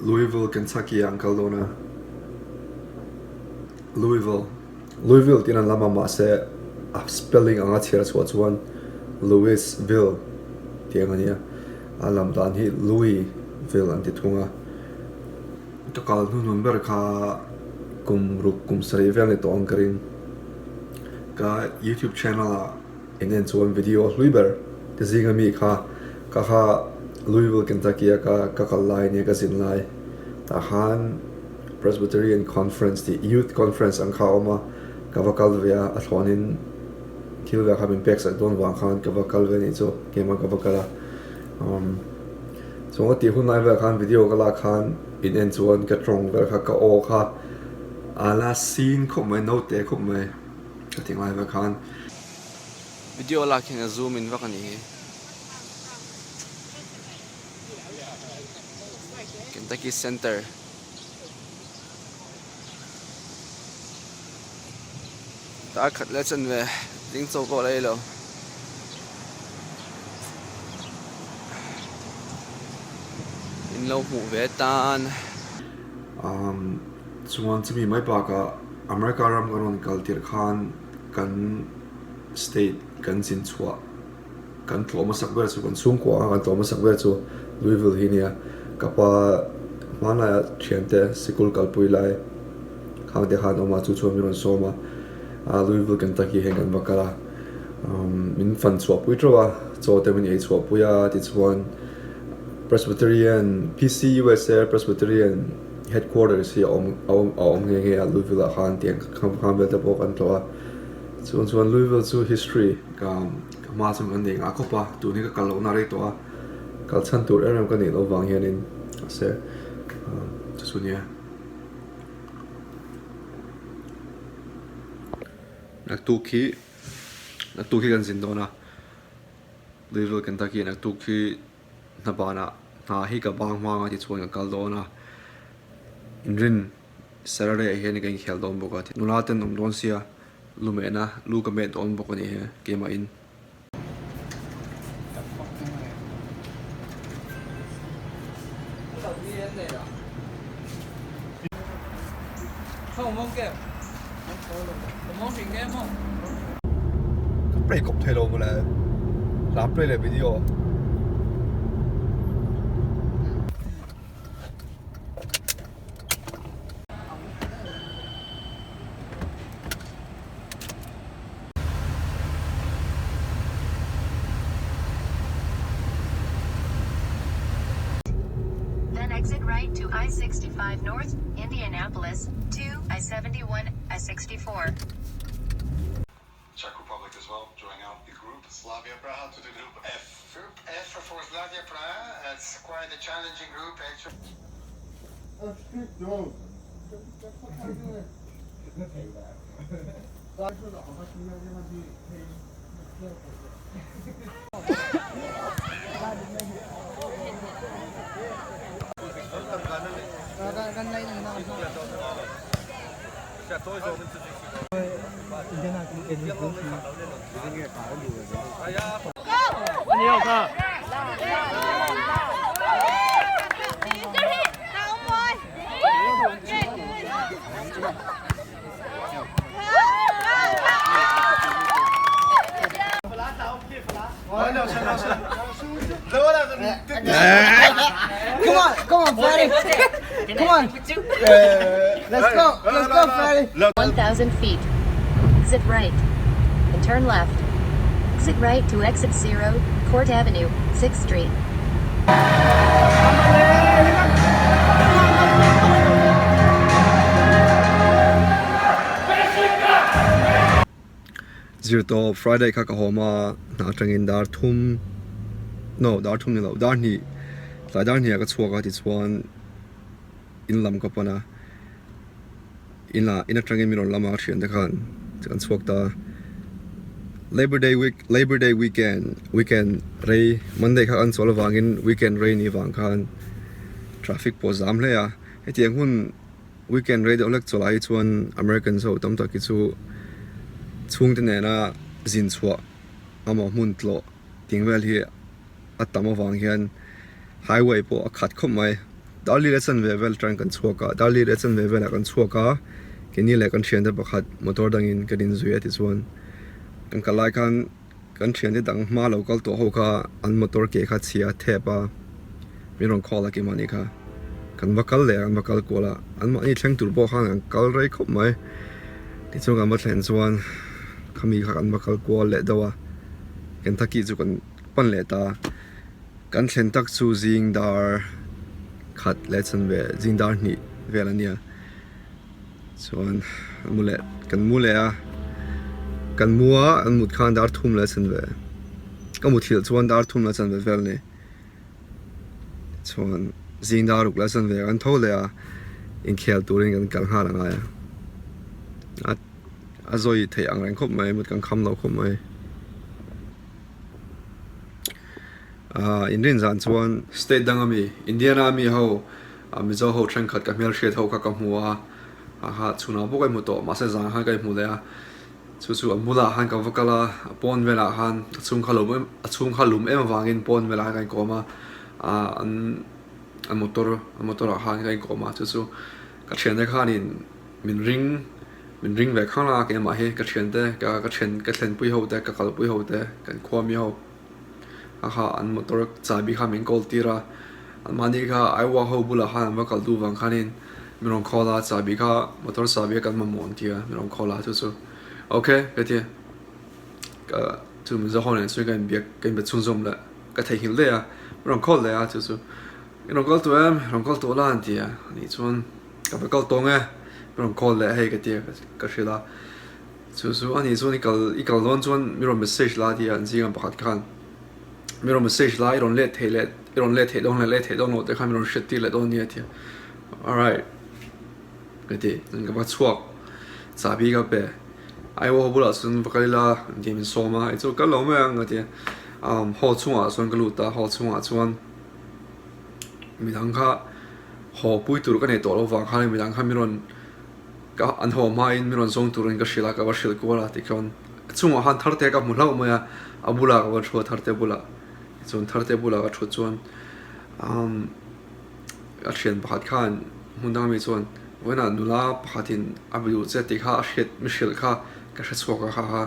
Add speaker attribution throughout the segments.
Speaker 1: Louisville, Kentucky ah an kal dawn a. Louisville, Louisville tiin an lam a mahse a spelling anga chhiar chhuah chuan Louisville tih ang a nia. A lam dan hi Louisville an ti thung a. Ka kal hnuhnun ber kha kum ruk kum sarih vel ni tawh ang ka ring. Ka YouTube channel ah en en chuan video hlui ber te zinga mi kha ka kha Louisville Kentucky a ka ka kal lai nia ka zin lai tah khan Presbyterian Conference tih Youth Conference ang kha a awm a ka va kal ve a a thlawnin thil vel kha min pek sak dawn vang khan ka va kal ve anih chu keimah ka va kal a umm chuan ka tih hun lai vel khan video ka lak khan in en chuan ka tawng vel kha ka aw kha a la sin khawp mai naute khawp mai. Ka ti ngai vek khan.
Speaker 2: Video lak hian a zoom in vak a nih hi. Kentucky Center. Dar khat leh chan ve ding chaw pawh la ei lo. In lo hmuh ve tan.
Speaker 1: Umm. Chuan chumi mai bakah America ram kan rawn kal tirh khan kan state kan zin chhuah kan tlawh hmasak ber chu kan chhungkua anga kan tlawh hmasak ber chu Louisville hi nia. Ka pa hmanlaia thiante sikul kalpui lai khang te khan awm a chu chuan min rawn sawm a Louisville Kentucky hian kan va kal a min fan chhuahpui teuh a chaw te min ei chhuahpui a tichuan Presbyterian PCUSA Presbyterian Headquarters hi a awm a awm a awm nghe nghe a Louisville ah khan tiang kham kham vel te pawh kan tlawh a chuan chuan Louisville chu history ka ka hma chuan kan nei ngah khawp a tun hi ka kal lohna rei tawh a kal chhan tur em em ka neih loh vang hianin mahse chu chu nia. Naktuk hi naktuk hi kan zin dawn a Louisville Kentucky naktuk hi. Hna banah hna hi ka bang hma anga tichuan ka kal dawn a, inrin Saturday ah hian ka inkhel dawn bawk a, nula ten awm dawn sia lu mehna lu ka meh dawn bawk a ni he keimah in. Ka play kawp thei lo mawle hla play leh video.
Speaker 3: Then exit right to I-65 North, Indianapolis, to I-71, I-64.
Speaker 4: Czech Republic as well, drawing out the group Slavia Praha to the group F.
Speaker 5: Group F for Slavia Praha, that's quite a challenging group actually.
Speaker 6: Come on, come on, Freddy. Come on. Let's go, let's go, Freddy.
Speaker 3: 1,000 feet. Exit right. And turn left. Exit right to exit 0, Court Avenue, 6th Street.
Speaker 1: Zirtawp Friday kha ka hawm a, hna atangin dar thum no dar thum ni lo dar hnih tlai dar hnih ah ka chhuak a tichuan in lam ka pan a inah in atangin min rawn lam a thiante khan kan chhuak ta Labour Day week Labour Day weekend weekend rei Monday kha kan chawl avangin weekend rei ni vang khan traffic pawh zam hle a hetiang hun Weekend rei deuh hlek chawlh ah hi chuan Americans ho tam tak hi chu chhungte nena zin chhuah emaw hmun tlawh ting vel hi a tam avang hian highway pawh a khat khawp mai. Dar li leh chanve vel atang kan chhuak a, dar li leh chanve velah kan chhuak a, keini leh kan thiante pakhat motor dangin kan inzui a tichuan kan kal lai khan kan thiante dang hma lo kal tawh ho kha an motor ke kha chhia thep a, min rawn call a keimahni kha kan va kal leh a kan va kal kual a, anmahni thleng tur pawh khan an kal rei khawp mai tichuan kan va thlen chuan khami kha kan va kal kual leh deuh a Kentucky chu kan pan leh ta. Kan thlen tak chu zing dar khat leh chanve zing dar hnih vel a nia chuan mu leh kan mu leh a kan mu a an mut khan dar thum leh chanve ka muthilh chuan dar thum leh chanve vel a ni chuan zing dar ruk leh chanve kan tho leh a inkhel turin kan kal nghal a ngai a a zawi theih ang reng khawp mai mut kan kham lo khawp mai. Ahh inrin zan chuan state dang ami Indiana ami ho Mizo ho thenkhat ka hmelhriat ho kha ka hmu a aha chhunah pawh ka inhmu tawh mahse zan khan ka inhmu leh a chu chu a bulah khan ka va kal a a pawn velah khan a chhung kha lum em a chhung kha lum em avangin pawn velah khan ka inkawm a ahh an a motor a motor ah khan ka inkawm a chu chu ka thiante khanin min ring min ring ve khang a keimah hi ka thiante ka ka thian ka thlenpui ho te ka kalpui ho te kan khua mi ho a kha an motor chahbi kha min kawl tir a anmahni kha Iowa ho bulah khan an va kal duh vang khanin min rawn call a chahbi kha motor chahbi a kan mamawh an ti a min rawn call a chu chu ok ka ti ka chu Mizo ho nen chuan ka inbiak ka inbe chhunzawm leh ka theihnghilh daih a min rawn call leh a chu chu i rawn kal tawh em rawn kal tawh la an ti a anih chuan. Ka va kal tawng e, mi rawn call leh hei ka ti a ka hrilh a, chu chu ani chuan i kal i kal dawn chuan mi rawn message la a ti a an zing a pakhat khan mi rawn message la i rawn let theih leh i rawn let theih dawn leh let theih dawn loh te khan mi rawn hriat tir leh dawn nia a ti a, alright ka ti chuan ka va chhuak chahbi ka pe Iowa ho bulah chuan va kal ila an ti a min sawm a hei chu kal lo mai ang ka ti a, hall chhungah chuan ka lut a hall chhungah chuan midang kha. Haw pui tur ka nei tawh lo vang khan midang kha mi rawn ka an haw hmain mi rawn zawng turin ka hrilh a ka va hrilh kual a tikhian a chungah khan tharte ka hmu hlauh mai a a bulah ka va thu a tharte bulah tichuan tharte bulah ka thut chuan umm a thian pakhat khan hmun dang ami chuan vawiinah nula pakhatin a be duh che tih kha a hriat mi hrilh kha ka hre chhuak a kha kha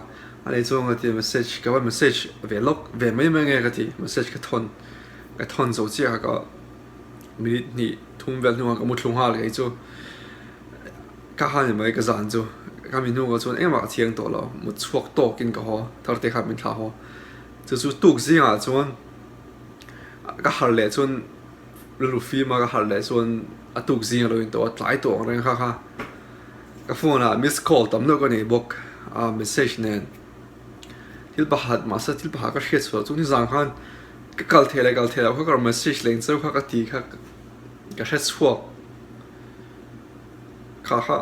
Speaker 1: a ni chuan ka ti message ka va message ve lawk ve mai mai nge ka ti message ka thawn ka thawn zo chiah kha ka. Minute hnih thum vel hnuah ka mu thlu nghal kei chu ka han in mai ka zan chu ka mi hnungah chuan engmah ka thiang tawh lo mut chhuak tawkin ka haw thar te khan min thlah haw chu chu tuk zingah chuan ka harh leh chuan rilru fim a ka harh leh chuan a tuk zing a lo in tawh a tlai tawh ang reng kha kha ka phone ah miss call tam deuh ka nei bawk a message nen. Thil pakhat mahse thil pakhat ka hriat chhuah chu nizan khan ka kal thei leh kal thei loh kha ka rawn message leng cheu kha ka ti kha ka hre chhuak kha kha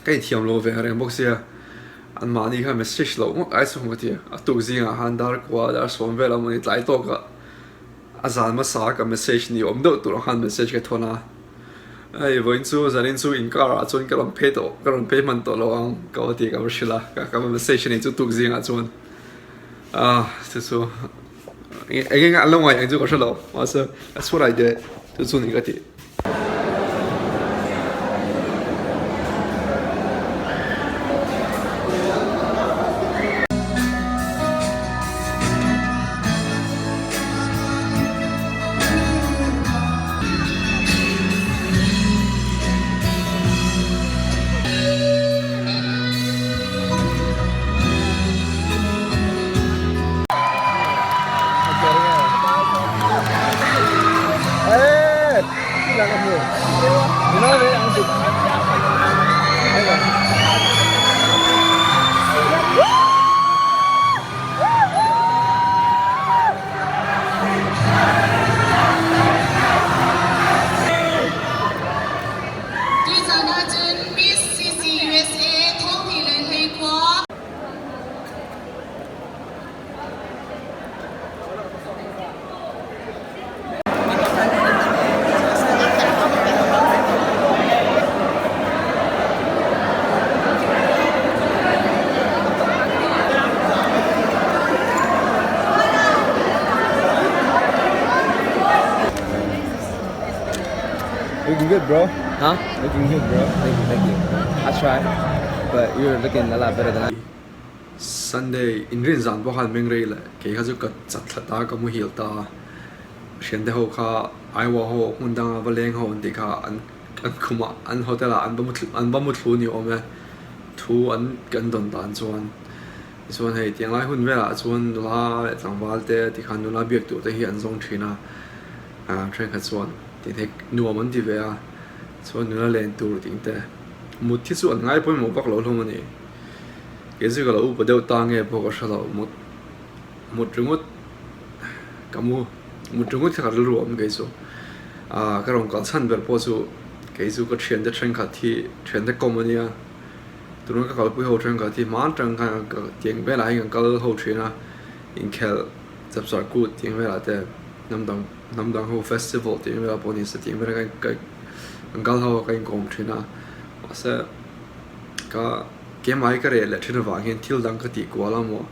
Speaker 1: ka inthiam lo ve reng bawk sia anmahni kha message loh ngawt ai chu ka ti a a tuk zingah khan dar kua dar sawm vel a mawni tlai tawk a a zan hmasa ka message ni awm deuh tur ang khan message ka thawn a. Hei vawiin chu zanin chu in car ah chuan ka rawn phei tawh ka rawn phei hman tawh lo ang ka aw tih ka va hrilh a ka va message a ni chu tuk zingah chuan ah chu chu eng eng an lo ngaih ang chu ka hre lo mahse a chhuah idea chu chu ni ka tih.
Speaker 7: Tuizan ahcun Miss CCUSA thawngthi le hleikhua.
Speaker 2: Looking good bro. Huh? Looking good bro. Thank you, thank you. I try, but you're looking a lot better than I.
Speaker 1: Sunday inrin zan pawh khan meng rei leh kei kha chu ka chat thla ta ka muhil ta a, thiante ho kha Iowa ho hmun danga va leng ho an tih kha an an khumah an hotel ah an va mu an va mu thlu ni awm e thu an kan dawn dan chuan tichuan hei tiang lai hun velah chuan nula leh tlangval te tikhan nula biak tur te hi an zawng thin a ah thenkhat chuan tih theih nuam an ti ve a chuan nula len tur tih te mut hi chu an ngai pawimawh vak lo hlawm a ni. Kei chu ka lo upa deuh ta nge pawh ka hre lo mut mut ringawt ka mu mut ringawt kha ka rilru a awm kei chu ah ka rawn kal chhan ber pawh chu kei chu ka thiante thenkhat hi thiante kawm a nia tuna ka kalpui ho thenkhat hi hman atang khan ka tiang velah hian kan kal ho thin a inkhelh chapchar kut tiang velah te hnam dang hnam dang ho festival tiang velah pawh ni se tiang velah khan kan kal ho a ka inkawm thin a mahse. Ka keimah hi ka reh leh thin avang hian thil dang ka tih kual a maw?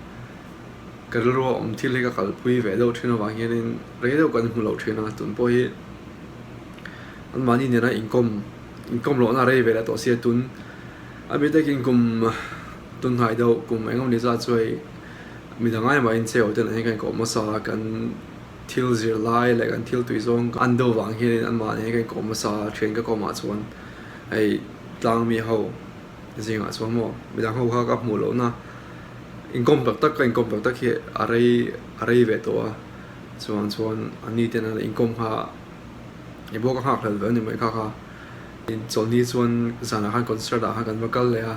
Speaker 1: Ka rilru a awm thil hi ka kalpui ve deuh thin avang hianin rei deuh kan hmu loh thin a, tun pawh hi anmahni nena inkawm inkawm lohna a rei ve leh tawh sia tun a mi takin kum tun hnai deuh kum eng emawni zat chu hei midang ai mahin cheu te nen hian kan inkawm hmasa a, kan thil zir lai leh kan thil tui zawng an deuh vang hianin anmahni hi kan inkawm hmasa a, thian ka kawmah chuan hei. Tlang mi ho zingah chuan maw midang ho kha ka hmuh lohna inkawm tak tak ka inkawm tak tak hi a rei a rei ve tawh a chuan chuan a ni ten an inkawm kha i bawk a nghak hlel ve a ni mai kha kha chawlhni chuan zanah khan concert ah khan kan va kal leh a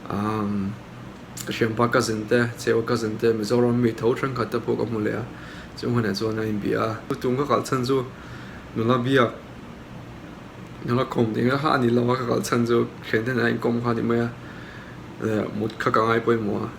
Speaker 1: umm ka hriampa cousin te cheu cousin te Mizoram mi tho thenkhat te pawh ka hmu leh a chung hunah chuan a inbia a tum ka kalh chhan chu nula biak. Nula kawm ding kha a ni lo a ka kal chhan chu thian te nen a inkawm kha a ni mai a leh mut kha ka ngai pawimawh a.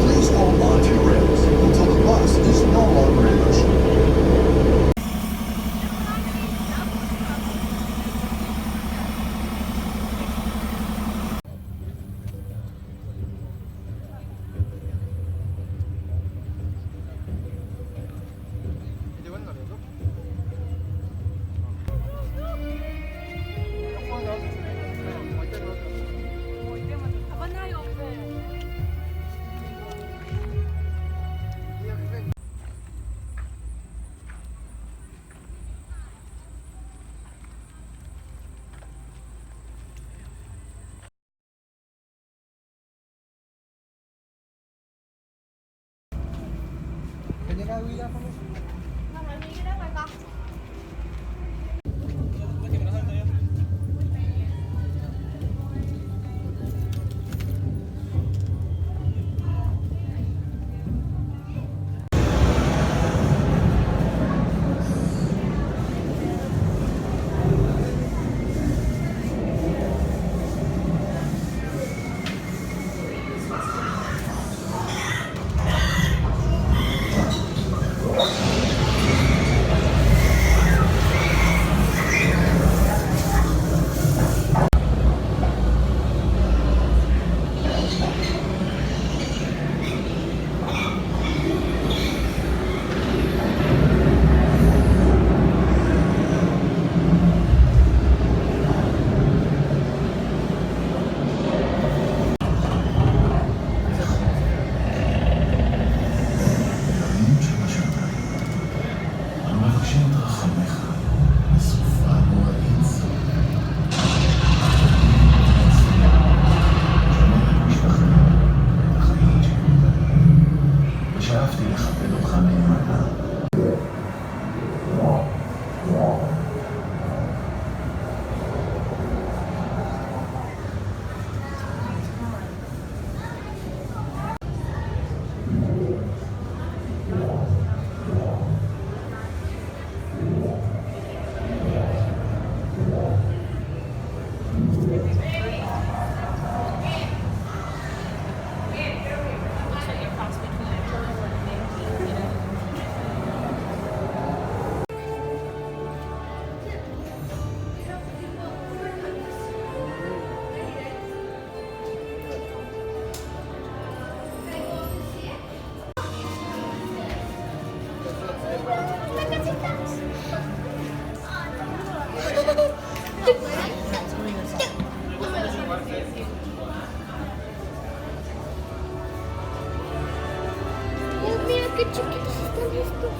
Speaker 4: Please hold on to your rails until the bus is no longer in motion.
Speaker 1: What the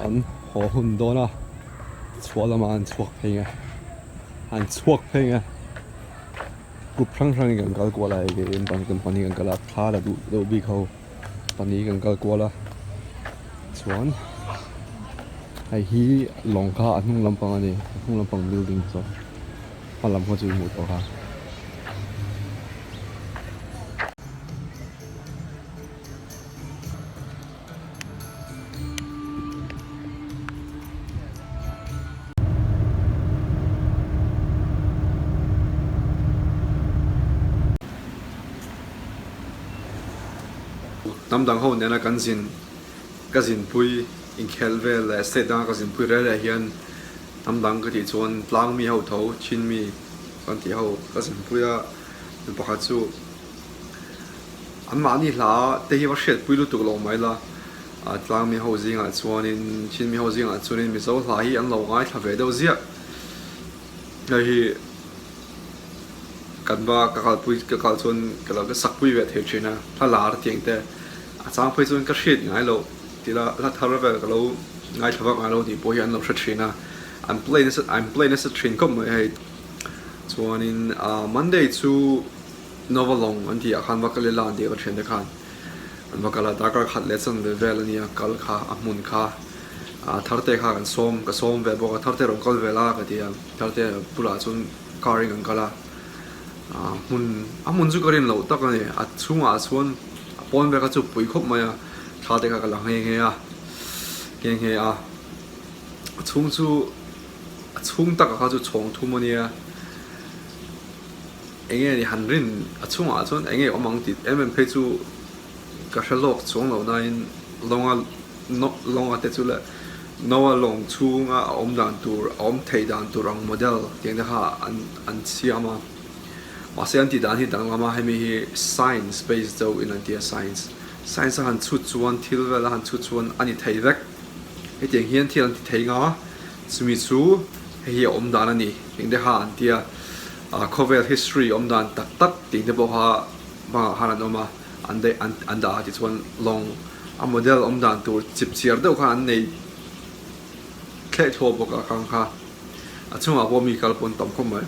Speaker 1: An haw hun dawn a, chhuah lamah an chhuak phei nge, an chhuak phei nge. Group hrang hrangin kan kal kual a hei keiin pahnih kan kal a thla la duh deuh bik ho pahnih kan kal kual a chuan hei hi lawng kha a hnung lampang a ni a hnung lampang building saw hma lam kha chu i hmuh tawh kha. Hnam dang ho nena kan zin ka zinpui inkhelh vel leh state danga ka zinpui rel rel hian hnam dang ka tih chuan tlang mi ho tho chin mi kan tih ho ka zinpui a mi pakhat chu An mahni hla te hi va hriatpui lutuk lo mai la, tlang mi ho zingah chuanin, Chin mi ho zingah chuanin Mizo hla hi an lo ngaithla ve deuh ziah. Hei hi kan va ka kalpui ka kal chuan ka lo ka sakpui ve thei thin a, hla lar tiang te a chang phei chuan ka hriat ngai loh tila hla thar vel ka lo ngaithla vak ngai lo tih pawh hi an lo hre thin a, an play nasa an play nasa thin khawp mai hei. Chuanin Monday chu. Nova lawng an tih ah khan va kal ila an tih ka thiante khan an va kal a, darkar khat leh chanve vel a nia kal kha a hmun kha ah Tharte kha kan sawm ka sawm ve bawk a Tharte rawn kal ve la ka ti a Tharte bulah chuan car in kan kal a ah hmun a hmun chu ka rin loh tak a ni a chhungah chuan a pawn vel kha chu pui khawp mai a thla te kha ka la nghe nghe a nghe nghe a a chhung chu a chhung takah kha chu chhawng thum a nia. Enge ni han rin a chungah chuan enge awm ang tih em em phei chu ka hre lawk chuang lo nain lawnga lawnga te chu leh Noah lawng chhunga a awm dan tur a awm theih dan tur ang model tiang te kha an an siam a mahse an tih dan hi danglam a hemi hi science based deuh in an ti a science science a han chhut chuan thil vel a han chhut chuan a ni thei vek hetiang hian thil an ti thei nga chumi chu hei hi a awm dan a ni tiang te kha an ti a. Khawvel history awm dan tak tak tih te pawh kha bangah khan an awm a, an daih an an dah a tichuan lawng a model awm dan tur chip chiar deuh khan an nei thleh thluah bawk a khang kha a chungah pawh mi kal pawn tam khawp mai.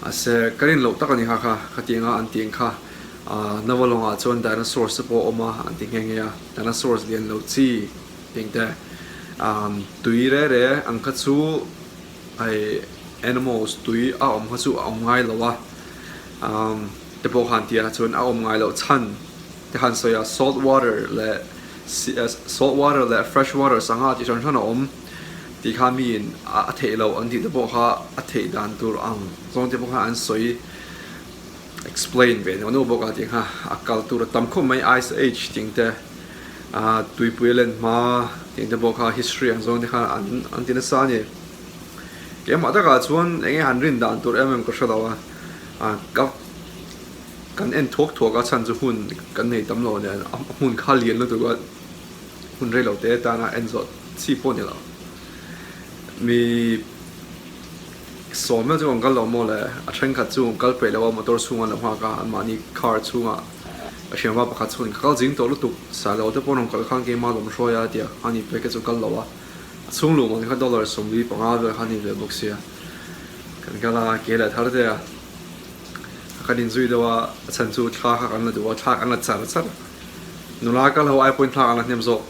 Speaker 1: Mahse ka rin loh tak a ni kha kha khatianga an tih ang kha Nova lawngah chuan dinosaurs te pawh a awm a an ti nghe nghe a, dinosaurs lian lo chi tih te tui re re ang kha chu Hei animals tui a awm kha chu a awm ngai lo a umm te pawh khan tia chuan a awm ngai loh chhan te khan sawi a salt water leh salt water leh fresh water sangha chi hran hran a awm tih kha miin a theih loh an tih te pawh kha a theih dan tur ang zawng te pawh khan an sawi explain ve neuh neuh bawk a tih kha a kal tur a tam khawp mai ice age tih te ah tuipui a len hma tih te pawh kha history ang zawng te khan an an ti nasa a ni keimah takah chuan eng nge han rin dan tur em em ka hre lo a ah ka kan en thuak thuak a chhan chu hun kan nei tam lo nen a hmun kha lian lutuk a hun rei lo te atana en zawh chi pawh a ni lo. Mi sawm vel chu an kal lo maw le, a thenkhat chu an kal peih lo a, motor chhungah an lo nghak a, anmahni car chhungah a hriamva pakhat chuan ka kal zing tawh lutuk, Sailo te pawh an rawn kal khan keimah lawm hruai a tia ani pek te chu kal lo a, a chhung luh man kha dollar 45 vel kha a ni ve bawk sia, kan kal a ke leh thar te a, kan inzui deuh a, a chhan chu thla kha kan la duh a, thla kan la char char, nula kal ho ai pawhin thla kan la hnem zawk,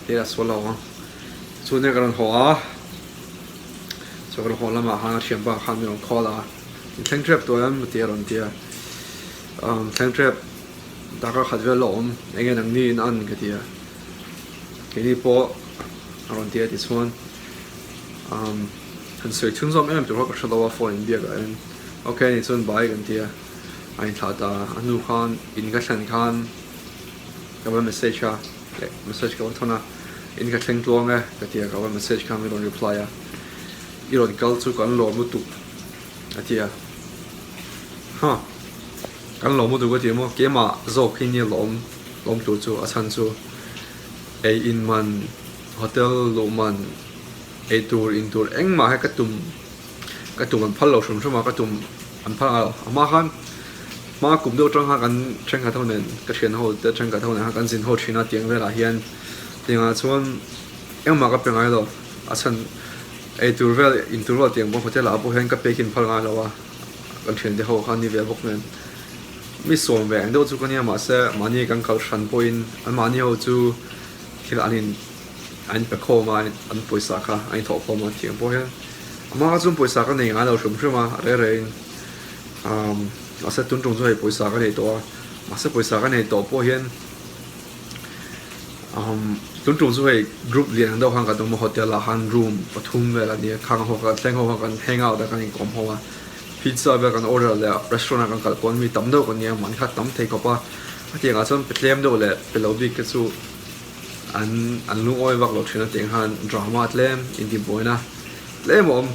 Speaker 1: ke a sual lo ang. Chhunhne ka rawn haw a, chu ka rawn haw lamah khan a thianpa khan min rawn call a, in thleng tep tawh em ti a rawn ti a, umm thleng tep darkar khat vel la awm eng nge nangni in an ka ti a, keini pawh a rawn ti a tichuan umm han sawi chhun zawm em tur kha ka hre lo a phone in biak ah hian ok ni chuan bye kan ti a, a inthlah ta a hnu khan in ka thlen khan ka va message a. Message ka va thawn a, in ka thleng tluang e ka ti a, ka va message kha min rawn reply a, i rawn kal chu kan lawm lutuk a ti a, huh kan lawm lutuk a ti maw, keimah zawk hi nia lawm lawm tur chu a chhan chu ei in man hotel luh man ei tur in tur engmah hi ka tum ka tum an phal lo hrim hrim a, ka tum an phal ngai lo, a hma khan hma kum deuh atang khan kan thenkhat ho nen ka thian ho te thenkhat ho nen khan kan zin ho thin a tiang velah hian tiangah chuan engmah ka pe ngai lo a chhan ei tur vel in tur vel tiang pawh hotel ah pawh hian ka pek hi an phal ngai lo a kan thian te ho khan ni ve bawk nen mi sawm ve ang deuh chu ka nia mahse mahni kan kal hran pawhin an mahni ho chu thil an in an in pe khawm a an pawisa kha an in thawh khawm a tiang pawh hian a hma kha chuan pawisa ka nei ngai lo hrim hrim a rei rei in umm mahse tun tum chu hei pawisa ka nei tawh a mahse pawisa ka nei tawh pawh hian umm tun tum chu hei group lian ang deuh khan kan awm a hotel ah khan room pathum vel a nia khang ho kha thleng ho kha kan hang out a kan inkawm ho a pizza vel kan order leh a restaurant ah kan kal pawn mi tam deuh kan nia mahni kha tam thei khawp a a tiangah chuan pe tlem deuh leh pe lo bik te chu an an lungawi vak lo thin a tiang khan drama tlem intihbuaina tlem a awm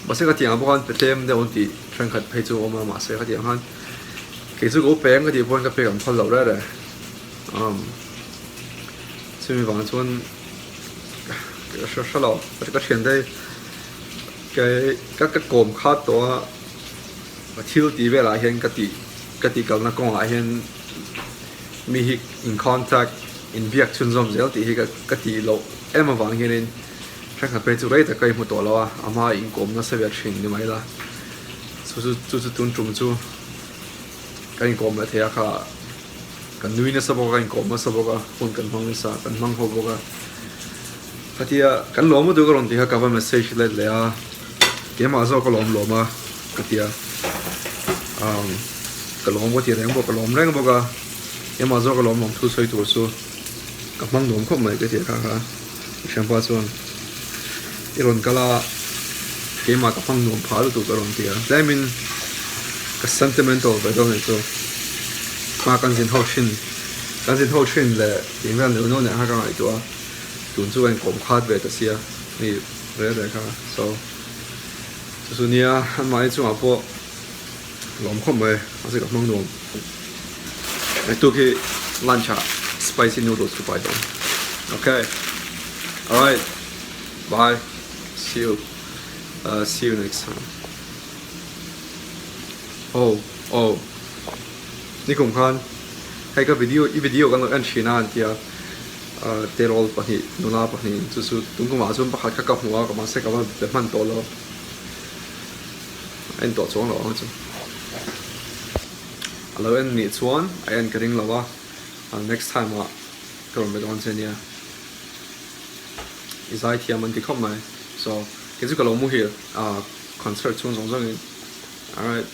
Speaker 1: mahse ka tiangah pawh khan pe tlem deuh an tih thenkhat phei chu a awm a mahse ka tiang khan kei chu ka u peng ka tih pawhin ka pek ang phal loh reng reng umm chumi vang chuan ka hre hre lo ka thian te hi ka ka kawm khat tawh a a thil tih velah hian ka tih ka tih kalna kawngah hian. Mi hi in contact in biak chhunzawm zel tih hi ka tih loh em avang hianin thenkhat phei chu rei tak ka inhmu tawh lo a, a hma inkawm nasa ve thin ni mai la. Chu chu chu chu tun tum chu ka inkawm leh thei a kha kan nui nasa bawk a, ka inkawm nasa bawk a, hun kan hmang nasa kan hmang ho bawk a. Khatia kan lawm lutuk a rawn ti kha ka va message let leh a, keimah zawk ka lawm lawm a ka ti a, umm ka lawm ka ti reng bawk ka lawm reng bawk a, keimah zawk ka lawm lawm thu sawi tur chu ka hmang nuam khawp mai ka ti a kha kha ka thianpa chuan i rawn kal a keimah ka hmang nuam phah lutuk a rawn ti a, tlemin ka sentimental ve dawn anih chu hma kan zin ho thin kan zin ho thin leh tih vel neuh neuh nen kha ka ngaihtuah a. Tun chu ka inkawm khat ve ta sia mi rel rel kha so chu chu nia anmahni chungah pawh lawm khawp mai a zir ka hmang nuam naktuk hi lunch ah spicy noodles ka pai dawn okay alright bye see you uh see you next time oh oh nikum khan hei ka video i video kan lo en thin a an tia. Terawl pahnih, nula pahnih chu chu tun kumah chuan pakhat kha ka hmu a, mahse ka va be hman tawh lo. A en tawh chuang lo ang chu. A lo en nih chuan a en ka ring lo a, next time ah ka rawn be dawn che nia. I zai thiam an ti khawp mai. So, kei chu ka lo muhil concert chhung zawng zawngin. Alright.